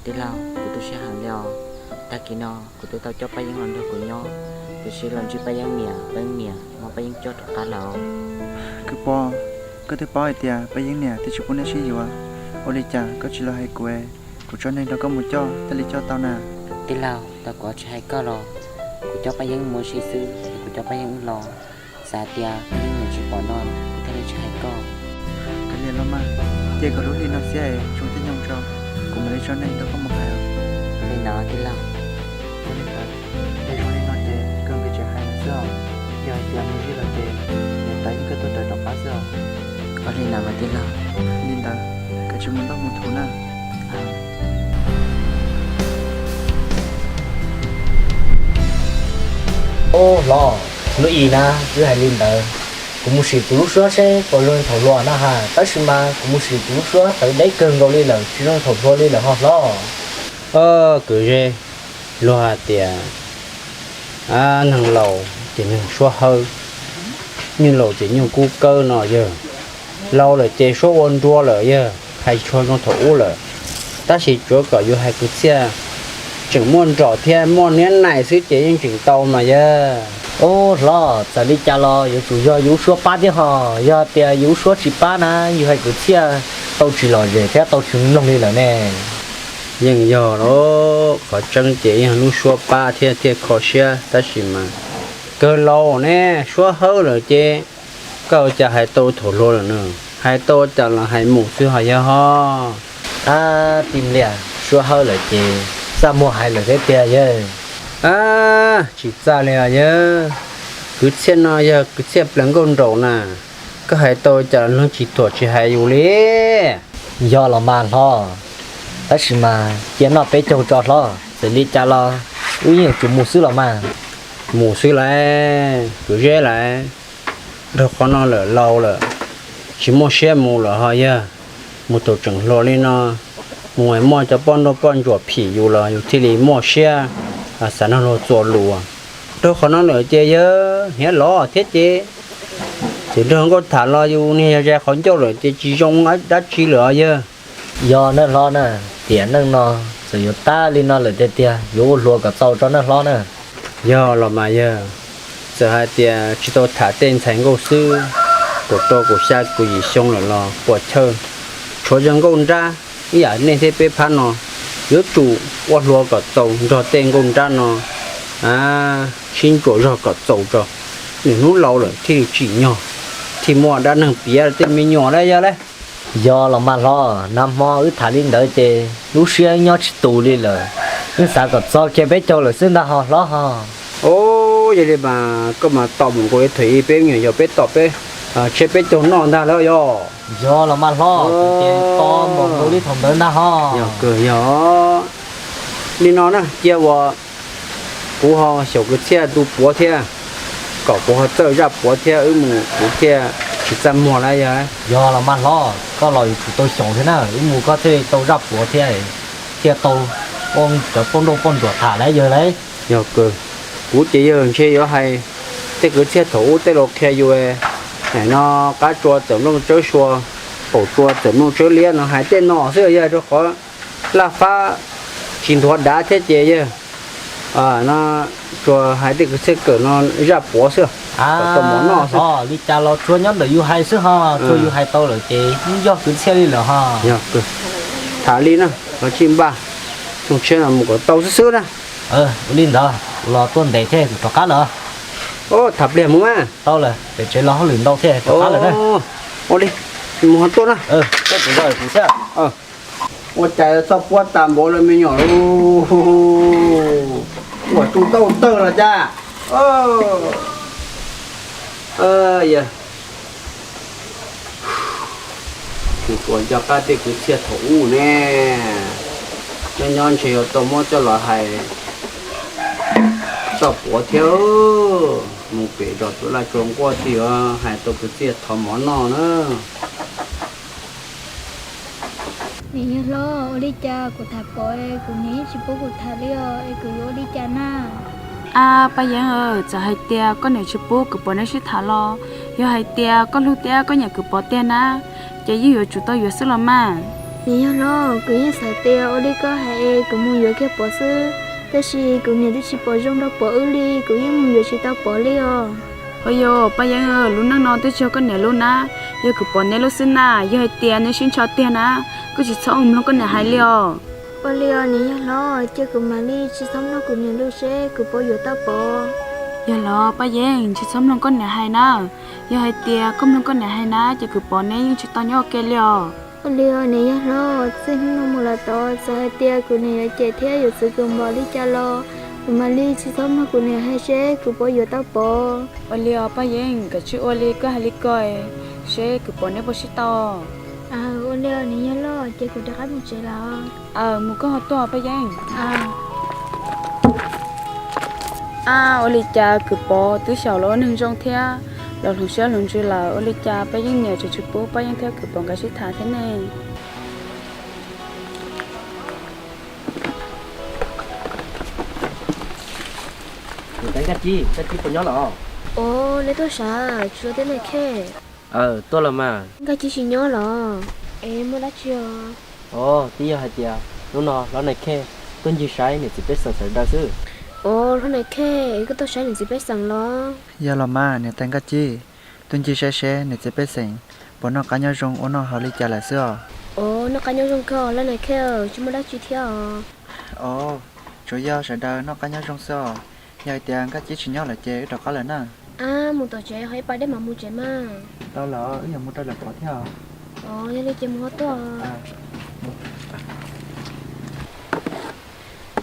Tij laug, kuv tu siab heev li os. Tag kis no kuv twb tau coj Paj Yeeb los nrog kuv nyob, tiam sis los ntsib Paj Yeeb niam, Paj Yeeb niam muab Paj Yeeb coj rov qab lawm. Kwv Pov, koj twb paub hais tias Paj Yeeb niam twb tsis pub neb sib yuav, ua li cas koj tsis los hais kuv, kuv tso neeg nrog koj mus coj thiaj li coj tau na. Tij laug, tau kuv tsis hais koj los, kuv coj Paj Yeeb mus ua si xwb es kuv coj Paj Yeeb wb los. Xav tias Paj Yeeb niam tsis pom no, kuv thiaj li tsis hais koj. Kav liam los mas, cia kom lub hli no xiab es tsoo caij nyoog tso, kuv mam li tso neeg nrog koj mus hais. Li ntawd tij laug. Ua li ntawd, tej zoo li no ces kawg nkaus tsis hais lawm xwb os. Yog hais tias mus zij lawm ces niam tais yeej kawg tuaj rawv rov qab xwb os. Ua li ntawd mas tij laug. Li ntawd, kav tsij mus nrog mus thuv na. Ub hlob, hnub i na, wb hais li ntawd, kuv mus sim kuv lub suab seb puas zoo thaum hluas na has, tab sis mas kuv mus sim kuv lub suab tawv deb kawg nkaus li lawm, tsis zoo thaum hluas li lawm ho hlob. Kwv Zeb, luag hais tias neeg laus ces neeg suab hawb, nyuj laus ces nyuj kub kawb no yawg. Laus lawm ces suab ua nruab lawm yawg, hais tsis tshua zoo thaum ub lawm. Tab sis tsuav kom yus hais kwv txhiaj tseem muaj nrom thiab muaj niab nais xwb ces yeej tseem tau mas yawg. Ub hlob, txawm li cas los yuav tsum yog yus lub suab pab thiab ho, yog tias yus lub suab tsis pab na yus hais kwv txhiaj tau tsis lom zem thiab tau tsis mloog li lawm ne. Yeej yog lauj, qhov tseeb ces yog lub suab pab thiab thiaj kho siab, tab sis mas kawg laus ne, suab hawb lawm ces koj ua cas hais tau thaum hluas lawm na, hais tau cas los hais mus xwb ho yawg ho. Ab, tij laug, suab hawb lawm ces txaj muag hais lawm thiab tiag yawg. Ab, tsis txaj li os yawg, kwv txhiaj no yog kwv txhiaj plaws nkauj nraug na, koj hais tau cas los luag tsis thuam tsis hais yus li. Yog los mas hlob, tab sis mas cia noj peb caug tso hlob, txawm li cas los wb yeej yuav tsum mus xwb los mas. Mus xwb lauj, kwv Zeb lauj, dhau qhov no lawm laus lawm, tsis muaj siab mus lawm ho yawg. Mus thaum tseem hluas li no, mus muaj cov poj nrauj poj ntsuam phim yus los yus thiaj li muaj siab xav nrog luag txuas lus. Dhau qhov no lawm ces yawg hniav loj thiab ces, txawm nrog nkauj tham los yus niag yog zais qhov ncauj lawm ces tsis zoo dab tsi lawm os yawg. Yog na hlob na, tiam neej no txawm yuav tag li no lawm tiag tiag yuav ua hluas kom txaus tso na hlob na. Yog los mas yawg, txawm hais tias tsis tau tham tej ntxhais nkauj xwb, kaum rau kaum xya kaum yim xyoo lawm los puas chawj, tshuav yog nkauj nrab ib yam nej thiab peb phab no, yuav tsum ua hluas kom txaus nrog tej nkauj nrab no, sib ntsuam zog kom txaus tso, nws hnub laus lawm thiaj li tsim nyog, thiaj muaj dab neeg piav tej me nyuam na yog lauj. Yog los mas hlob, nag hmo wb tham li ntawd ces lub siab nyob tsis tus li lawm, wb xav kom txog kiag peb caug lawm xwb ntag ho hlob ho. Yog li mas koj mas tos mus nkaus li thaum ub peb me nyuam yaus peb tos peb tshiab peb caug noj ntag lauj yog. Yog los mas hlob, ces tos mus nkaus li thaum ntawd ntag ho. Yog kawg yog. Li no na, cia uas kuv ho xyaum kwv txhiaj ntu puav thiab, kom kuv ho txawj zaj puav thiab wb mus kuv thiaj tsis txaj muag lauj yog. Yog los mas hlob, koj los yuav tsum tau xyaum thiab na, wb mus koj thiaj li tau zaj puav thiab, thiaj tau ua cov poj nrauj poj ntsuam tham lauj yog lauj. Yog kawg, kuv ces yawg ntshe yuav hais tej kwv txhiaj thaum ub tej los qhia yus, nim no qab tsua txawm nplooj tsawb sua, qaum tsua txawm nplooj tsawb liab no hais tej no xwb yog rau qhov laj fab tsis nthuav dav thiab ces yawg, no tsuas hais tej kwv txhiaj kawm no zaj puav xwb, kom tau mov noj xwb. Li cas los tsuas nyob ntawm yus hais xwb ho, tsuas yus hais tau lawm ces yeej yog kwv txhiaj li lawm ho. Yog kawg, tham li na los tsij npaj, xyoo tshiab no mus kom tau xwb xwb na. Ua li ntawd los tuaj ntev thiab kuv rov qab lawm. Tham pliag mus mas. Tau lawm, pem tsev los hauj lwm ntau thiab rov qab lawm na. Ua li, mus ho tuaj na. Koj tsis nco kuv thiab. Ua cas txhob puab tas npaum li me nyuam lauj. Ua tus tau tawg los cas. Kuv puas nco qab tej kwv txhiaj thaum ub ne. Nyob nyob ntshe yuav tau muab coj los hais txoj puav thiab. Mus pem zos tus laj tsua nquaj thiaj yuav hais tau kwv txhiaj thov mov noj na. Niam yawg hlob, ua li cas kuv tham pom es kuv niam yeej tsis pub kuv tham li os, es kuv yuav ua li cas na? Ab Paj Yeeb, txawm hais tias koj niam tsis pub kwv Pov neb sib tham los, yog hais tias koj hlub thiab koj nyiam kwv Pov tiag na, ces yeej yuav tsum tau yuav xwb los mas. Niam yawg hlob, kuv yeej xav tias ua li koj hais es kuv mus yuav kiag Pov xwb, tab sis kuv niam twb tsis pom zoo rau Pov wb li, kuv yeej mus yuav tsis tau Pov li os. Ua yog Paj Yeeb, lub neej no twb tsis yog koj niam lub na, yog kuv Pov neb lub xwb na. Yog hais tias neb sib ntshaw tiag na, koj tsis txhob mloog koj niam hais li os. Ua li os niam yawg hlob, cia kuv mam li tsis txhob mloog kuv niam lus seb kuv puas yuav tau Pov. Yog los Paj Yeeb, tsis txhob mloog koj niam hais na. Yog hais tias koj mloog koj niam hais na ces kuv Pov neb yeej tsis tau nyob ua ke li os. Ua li os niam yawg hlob, txij hnub no mus los tod txawm hais tias kuv niam yuav cem thiab yuav txwv kuv npaum li cas los kuv mam li tsis txhob mloog kuv niam hais seb kuv puas yuav tau Pov. Ua li os Paj Yeeb, koj cia li ua li koj hais li ko seb kuv Pov neb puas sib tau. Ua li os niam yawg hlob, ces kuv rov qab mus tsev lawm. Aws, mus koj ho tuaj Paj Yeeb. Ab, ua li cas kuv Pov twb xyaum los ua neeg zoo thiab los hloov siab hloov ntsws lawm, ua li cas Paj Yeeb niam tseem tsis pub Paj Yeeb thiab kuv Pov nkawd sib tham thiab ne? Niam tais Nkaj Ci, Nkaj Ci puas nyob los? Ua li tuaj sav, tsis ua teb nais khej. Aws, tuaj los mas. Nkaj Ci tsis nyob los? Es muaj dab tsi os? Os, twb yog hais tias hnub no hlob nais khej tuaj ncig saib niam txiv pej xeem sawv daws xwb. Os, hlob nais khej, koj tuaj saib niam txiv pej xeem los? Yog los mas niam tais Nkaj Ci, tuaj ncig saib seb niam txiv pej xeem puas noj qab nyob zoo ua noj haus li cas lawm xwb os. Os, noj qab nyob zoo kawg hlob nais khej, tsis muaj dab tsi thiab os. Os, tsuas yog sawv daws noj qab nyob zoo xwb os. Yog hais tias Nkaj Ci tsis nyob lawm ces wb rov qab lawm na. Ab, mus tom tsev ho ib pas dej mam mus tsev mas. Tau lawm, wb yuav mus rau lawm Pov thiab os. Os, yog li ces mus ho tuaj.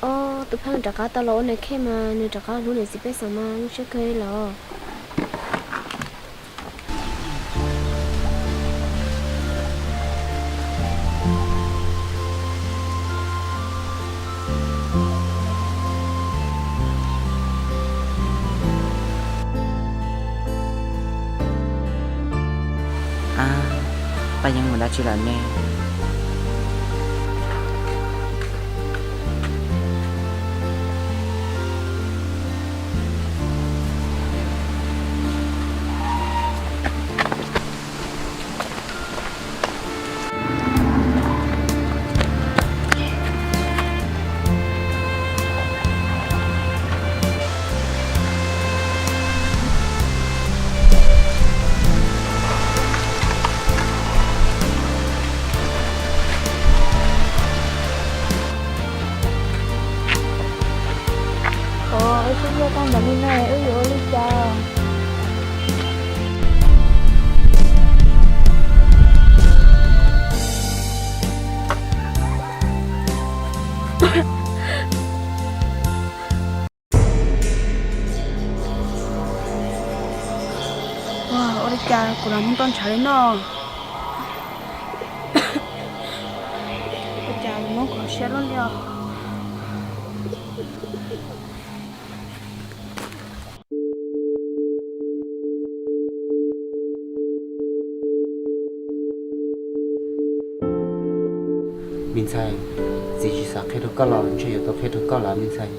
Os, tus pheej rov qab tau los ua nais khej mas nws rov qab hlub niam txiv pej xeem mas zoo siab kawg li los. Ab, Paj Yeeb mus dab tsi lawm ne? Os, wb sib yuav tau ntawm li no wb yuav ua li cas? Ua li cas kuv los hnub toj ntshav li no? Ua cas kuv mob kuv siab luaj li os? Me ntxhais, txiv tsis xav qhia rau koj los ntshe yuav tau qhia rau koj lawm me ntxhais.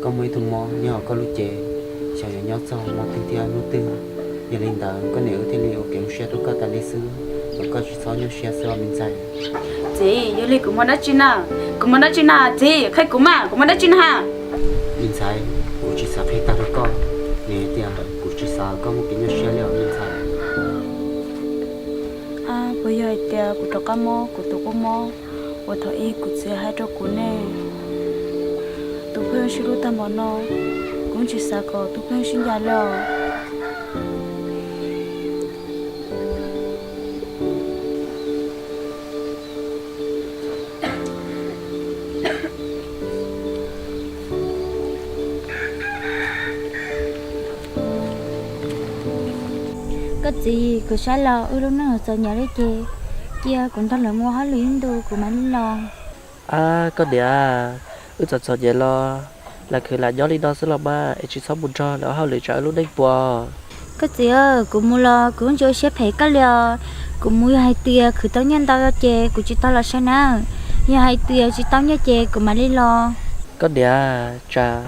Koj muaj ib tug mob nyob hauv koj lub cev, xyov yuav nyob txog hmo twg thiab hnub twg. Yog li ntawd koj niam wb thiaj li ua kev zoo siab rau koj tas li xwb, kom koj tsis txhob nyuaj siab xwb os me ntxhais. Txiv, yog li kuv muaj dab tsi na? Kuv muaj dab tsi na txiv? Qhia kuv mas, kuv muaj dab tsi na? Me ntxhais, kuv tsis xav qhia tag rau koj, vim hais tias kuv tsis xav koj muaj kev nyuaj siab li os me ntxhais. Ab, puas yog hais tias kuv rov qab mob kuv tus qub mob uas thaum ub kuv txiv hais rau kuv ne? Tus pheej sib hlub tag npaum no, kuv tsis xav kom tus pheej sib ncaim li os. Koj txiv, kuv saib los wb lub neej txom nyem li ces cia kuv nrog lawv mus ua hauj lwm ib ntus kuv mam li los. Ab koj niam, wb txom txom nyem los lam khwv lam nyob li no xwb los mas es tsis txhob mus nrog lawv ua hauj lwm tsam wb lub neej puas. Koj txiv, kuv mus los kuv tsis ua siab phem koj li os. Kuv mus yog hais tias khwv tau nyiaj ntau ces kuv tsis tau los saib na. Yog hais tias tsis tau nyiaj ces kuv mam li los. Koj niam, tsam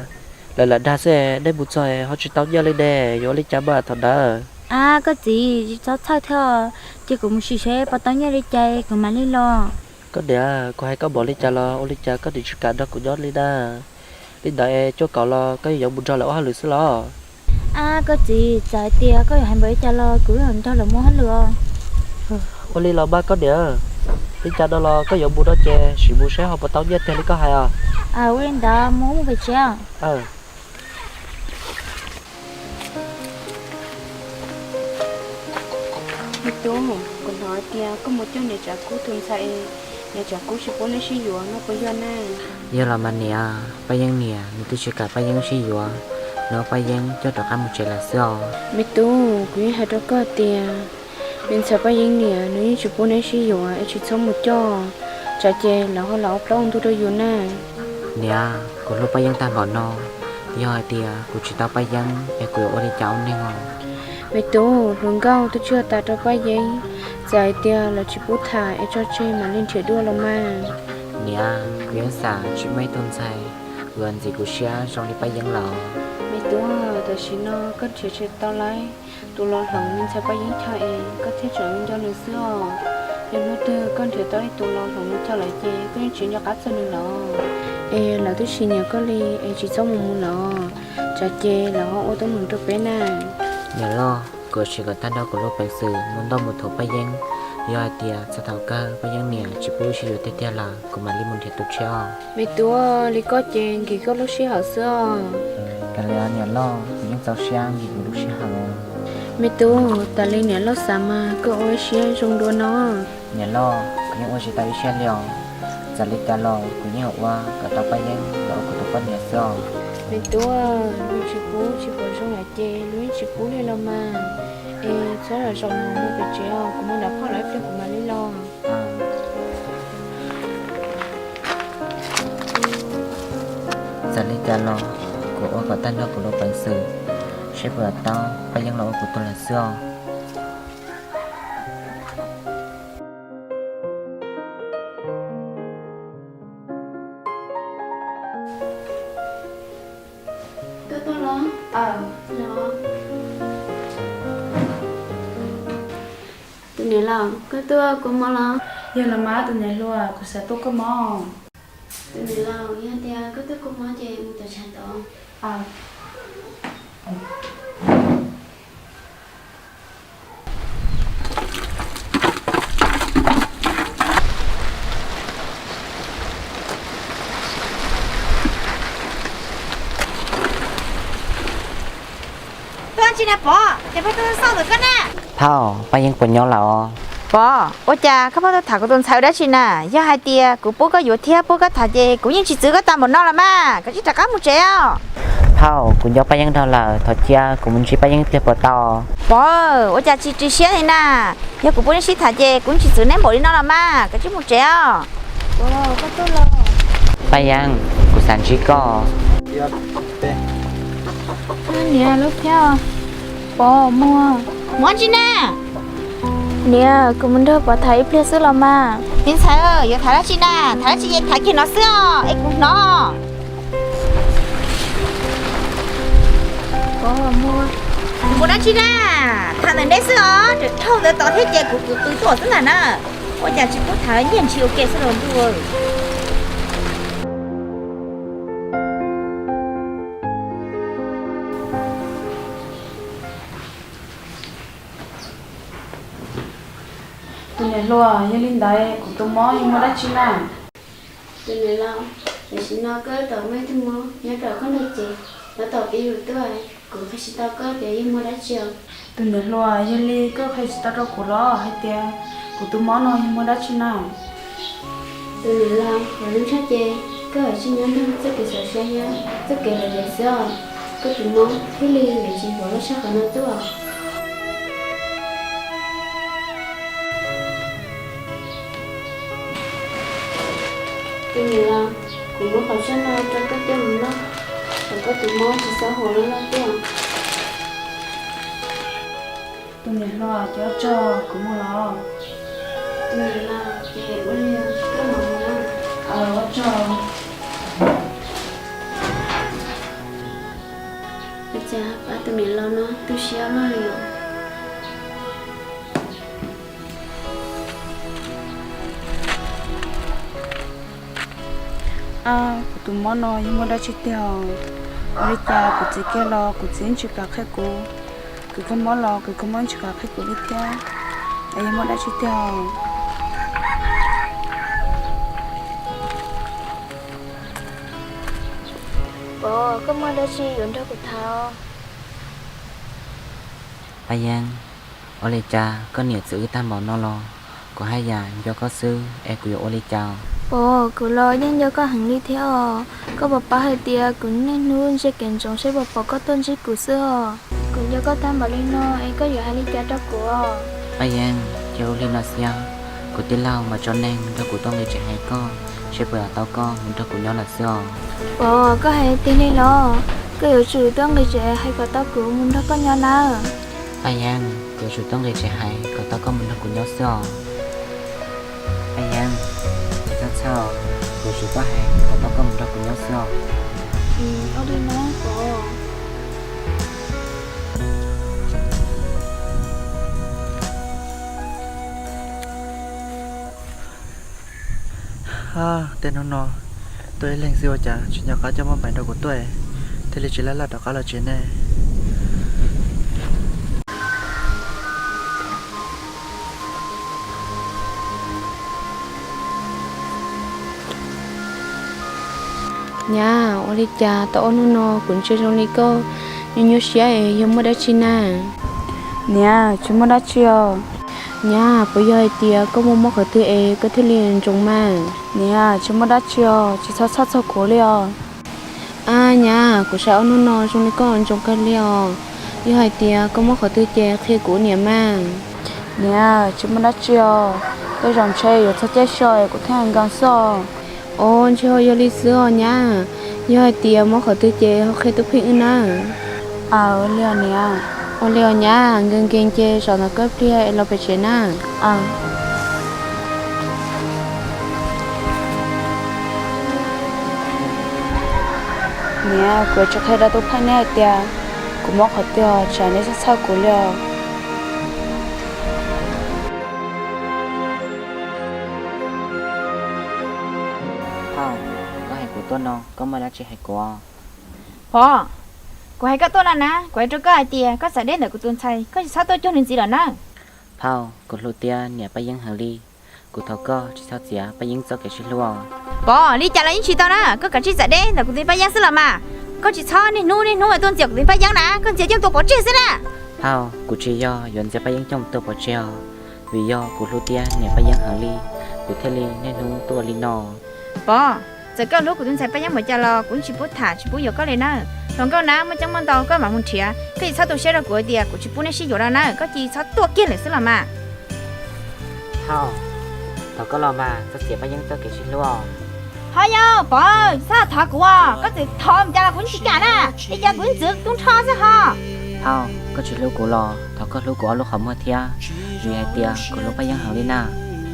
lawv lam dag xwb, nej mus txog ho tsis tau nyiaj li ne, yuav ua li cas mas thaum ntawd? Ab koj txiv, tsis txhob txhawj thiab, ces kuv mus sim seb puas tau nyiaj li cas kuv mam li los. Koj niam, kuv hais koj npaum li cas los ua li cas koj niam tsis kam nrog kuv nyob li na. Li ntawd es cuaj kaum los koj yuav mus nrog lawv ua hauj lwm xwb los? Ab, koj txiv, txawm hais tias koj yuav hais npaum li cas los kuv yuav nrog lawv mus hauj lwm os. Ua li los mas koj niam, li cas no los koj yuav mus no ces sim mus saib ho puas tau nyiaj tiag li koj hais os. Ua li ntawd mus mus pem tsev. Me tub, kuv hnov hais tias koj mus coj niam Tsav Kub tus ntxhais, niam Tsav Kub tsis pub neb sib yuav no puas yog ne? Yog los mas niam, Paj Yeeb niam nws twb tsis kam Paj Yeeb sib yuav, nws muab Paj Yeeb coj rov qab mus tsev lawm xwb os. Me tub, kuv yeej hais rau koj tias, me ntxhais Paj Yeeb niam nws yeej tsis pub neb sib yuav es tsis txhob mus coj, tsam ces lawv ho los ua plaub ua ntug rau yus na. Niam, kuv hlub Paj Yeeb tag npaum no, yog hais tias kuv tsis tau Paj Yeeb es kuv yuav ua li cas ua neeg os? Me tub, hluas nkauj twb tsis yog tas rau Paj Yeeb, txawm hais tias lawv tsis pub tham es tso tseg mam li nrhiav dua los mas. Niam, kuv yeej xav tsis muaj ib tug ntxhais uas ntxim kuv siab zoo li Paj Yeeb lawm. Me tub, tam sim no koj nrhiav tsis tau lawm, tus los hloov me ntxhais Paj Yeeb chaw es koj thiaj tseem nco nws xwb os. Yog hnub twg koj nrhiav tau ib tus los hloov nws chaw lawm ces koj yeej tsis nco qab txog nws lawm. Es lawv twb tsis nyiam koj li es tsis txhob mus mus lawm, tsam ces lawv ho ua tau mus rau peb na. Niam loj, kuv sim kom tag nrho kuv lub peev xwm mus ntoj mus thuam Paj Yeeb, yog hais tias txog thaum kawg Paj Yeeb niam tsis pub wb sib yuav tiag tiag lawm kuv mam li mus nrhiav tus tshiab os. Me tub, li koj ces nkim koj lub sij hawm xwb os. Kav liam niam loj, kuv yeej txaus siab nkim kuv lub sij hawm. Me tub, tas li niam loj xav mas koj ua ib siab zoo dua no. Niam loj, kuv yeej ua tsis tau ib siab li os. Txawm li cas los kuv yeej yuav ua kom tau Paj Yeeb los ua kuv tus poj niam xwb os. Me tub, luag tsis pub tsis pom zoo lawm ces luag yeej tsis pub li los mas. Es txhob zam zaum mus, mus pem tsev os, kuv mus nram phauj lawv ib pliag kuv mam li los. Txawm li cas los kuv ua kom tag nrho kuv lub peev xwm, seb puas tau Paj Yeeb los ua kuv tus lawm xwb os. Koj tuaj los? Tus niam laus, koj tuaj kua muag los? Yog los mas tus niam hluas, kuv xav tuaj kua muag. Tus niam laus, yog tias koj tuaj kua muag ces mus tom tshav tod. Tuaj tsi na Pov, cas pheej tuaj xauj ntawm koj na? Phauj, Paj Yeeb puas nyob lawm os? Pov, ua cas koj pheej tuaj tham kuv tus ntxhais ua dab tsi na? Yog hais tias kuv pub koj yuav thiab pub koj tham ces kuv yeej tsis txwv koj tag npaum no los mas, koj cia li rov qab mus tsev os. Phauj, kuv nco Paj Yeeb dhau lawm, thov cia kuv mus ntsib Paj Yeeb ib pliag puas tau? Pov, ua cas tsis ris siab li na? Yog kuv pub neb sib tham ces kuv yeej tsis txwv neb npaum li no los mas, koj cia li mus tsev os. Paj Yeeb, kuv xav ntsib koj. Niam, lub phiab. Pov, muag. Mus dab tsi na? Niam, kuv mus nrog Pov tham ib pliag xwb los mas. Me ntxhais, yuav tham dab tsi na? Tham dab tsi ces tham kiag no xwb os, es kuv hnov. Mus dab tsi na? Tham ntawm neb xwb os, tseem dhau ntawd tod thiab ces kuv kwv qw tuaj xwb ntag na. Ua cas tsis pub tham, nyiaj ntshis ua ke xwb los ntuj. Tus niam hluas, yog li ntawd kuv tus mob yog muaj dab tsi na? Tus niam laus, tam sim no koj tab tom muaj ib tug mob nyob rau koj ntug ces, tab tom pib yus tuaj, kuv qhia tsis tau koj tias yog muaj dab tsi os. Tus niam hluas, yog li koj qhia tsis tau rau kuv los hais tias kuv tus mob no yog muaj dab tsi na? Tus niam laus, lub ntsaj ces koj tsis nyob nrog txoj kev xav siab thiab txoj kev lawm dev xwb os. Koj tus mob thiaj li yuav tsis vov loj tshaj qhov no tuaj. Tus niam laus, kuv muab qhov tshuaj no rau koj coj mus noj, kom koj tus mob tsis txhob huam loj loj tuaj. Tus niam hluas, ces ua tsaug, kuv mus los. Tus niam laus, ces ua li koj mam mus na. Ua tsaug. Ua cas pab tus niam laus no tu siab loj li os. Kuv tus mob no yog muaj dab tsi tiag? Ua li cas kuv txiv kiag los kuv txiv tsis kam qhia kuv, kuv kho mob los kuv kho mob tsis kam qhia kuv li thiab, es yog muaj dab tsi tiag? Pov, koj muaj dab tsi yuav nrog kuv tham? Paj Yeeb, ua li cas koj niam txwv wb tag npaum no los kuv haj yam nco koj xwb es kuv yuav ua li cas? Pov, kuv los yeej nco koj heev li thiab os. Koj puas paub hais tias kuv niaj hnub ntsia kev ntsoov seb puas pom koj tuaj ntsib kuv xwb os. Kuv nco koj tag npaum li no es koj yuav hais li cas rau kuv os? Paj Yeeb, cia ua li no xwb, kuv tij laug mam tso neeg nrog kuv tuaj nqis tsev hais koj seb puas yuav tau koj mus nrog kuv nyob lawm xwb os. Pov, koj hais tiag li los? Koj yuav tsum tuaj nqis tsev hais kom tau kuv mus nrog koj nyob nawb. Paj Yeeb, kuv yuav tsum tuaj nqis tsev hais kom tau koj mus nrog kuv nyob xwb os. Paj Yeeb, txhob txhawj, kuv yuav tsum tuaj hais kom tau koj mus nrog kuv nyob xwb os. Ua li na Pov. Tej hnub no tuaj ib leeg xwb ua cas tsis nco qab coj npauj npaim nrog kuv tuaj, thiaj li tsis laj laj rov qab los tsev ne. Nyab, ua li cas tau ob hnub no kuv ntsia zoo li koj nyuaj nyuaj siab es yog muaj dab tsi na? Niam, tsis muaj dab tsi os. Nyab, puas yog hais tias koj muaj mob qhov twg es koj thiaj li ntsoov mas? Niam, tsis muaj dab tsi os, tsis txhob txhawj txog kuv li os. Ab nyab, kuv saib ob hnub no zoo li koj ntsoov kawg li os. Yog hais tias koj mob qhov twg ces qhia kuv niam mas. Niam, tsis muaj dab tsi os, tej zaum ntshe yuav txog caij so es kuv thiaj nkees xwb os. Os, ntshe ho yog li xwb os nyab. Yog hais tias mob qhov twg ces ho qhia Tub Pheej wb nawb. Aw, li os niam. Ua li os nyab, nkees nkees ces zaum ntawd koj pliag es los pem tsev na. Niam, kuv yuav tsum qhia rau Tub Pheej ne hais tias kuv mob qhov twg, tsam neb txhob txhawj kuv li os. Phauj, koj hais kuv tuaj no koj muaj dab tsi hais kuv? Pov, kuv hais koj tuaj no na, kuv hais rau koj hais tias koj txawm deb ntawm kuv tus ntxhais, koj tsis txhob tuaj cuag nws ntxiv lawm na. Phauj, kuv hlub tias niam Paj Yeeb heev li, kuv thov koj tsis txhob txiav Paj Yeeb txoj kev sib hlub os. Pov, li cas los yeej tsis tau na, koj kav tsij txawm deb ntawm kuv tus Paj Yeeb xwb los mas. Koj tsis txhob niaj hnub niaj hnub tuaj ntxias kuv tus Paj Yeeb na, koj ntxias coj tua pov tseg xwb na. Phauj, kuv tsis yog yuav ntxias Paj Yeeb coj tua pov tseg os, vim yog kuv hlub tias niam Paj Yeeb heev li, kuv thiaj li niaj hnub tuaj ua li no. Pov, txawm koj hlub kuv tus ntxhais Paj Yeeb npaum cas los kuv yeej tsis pub tham tsis pub yuav koj li na. Hluas nkauj na muaj coob muaj ntau koj mam mus nrhiav, koj tsis txhob tu siab rau kuv hais tias kuv tsis pub nej sib yuav no na, koj cia li txhob tuaj kiag lawm xwb los mas. Phauj, thov koj los mas, txhob txiav Paj Yeeb txoj kev sib hlub os. Ho yog Pov, txhob thov kuv os, koj txawm thov mus cas los kuv yeej tsis kam na, li cas kuv yeej txwv tub nrho xwb ho. Phauj, koj tsis hlub kuv los thov koj hlub kuv ob lub qhov muag thiab, vim hais tias kuv hlub Paj Yeeb heev li na.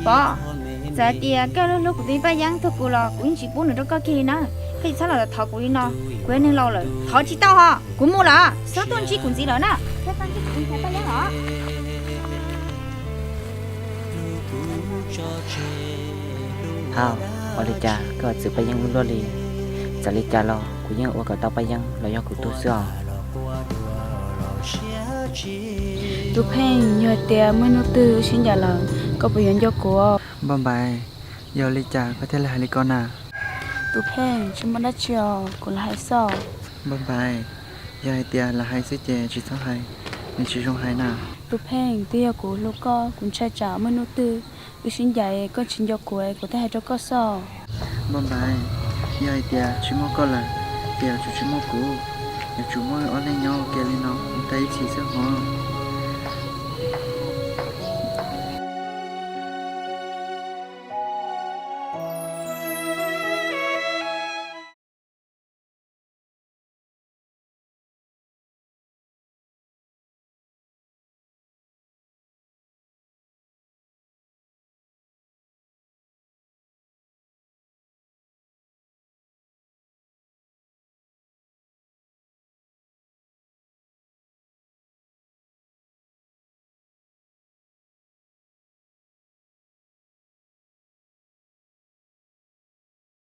Pov, txawm hais tias koj hlub hlub kuv tus Paj Yeeb tug kuv los kuv yeej tsis pub nws rau koj kiag li na. Koj tsis txhob los thov kuv li no, kuv yog neeg laus lawm thov tsis tau ho. Kuv mus lawm, txhob tuaj ntsib kuv ntxiv lawm na. Txhob tuaj ntsib kuv tus ntxhais Paj Yeeb lawm. Phauj, ua li cas koj txwv Paj Yeeb ua luaj li? Txawm li cas los kuv yeej ua kom tau Paj Yeeb los yog kuv tug xwb os. Tub Pheej, yog hais tias muaj ib hnub twg wb sib ncaim lawm, koj puas yuav nco kuv? Npauj Npaim, yog li cas koj thiaj li hais li ko na? Tub Pheej, tsis muaj dab tsi os, kuv lam hais xwb. Npauj Npaim, yog hais tias lam hais xwb ces tsis txhob hais, nws tsis zoo hais na. Tub Pheej, twb yog kuv hlub koj, kuv ntshai tsam muaj hnub twg wb sib ncaim koj tsis nco kuv, kuv thiaj hais rau koj xwb. Npauj Npaim, yog hais tias tsis muaj koj lawm, ces yuav tsum tsis muaj kuv, yuav tsum muaj ob leeg nyob ua ke li no mus tag ib txhis xwb hos.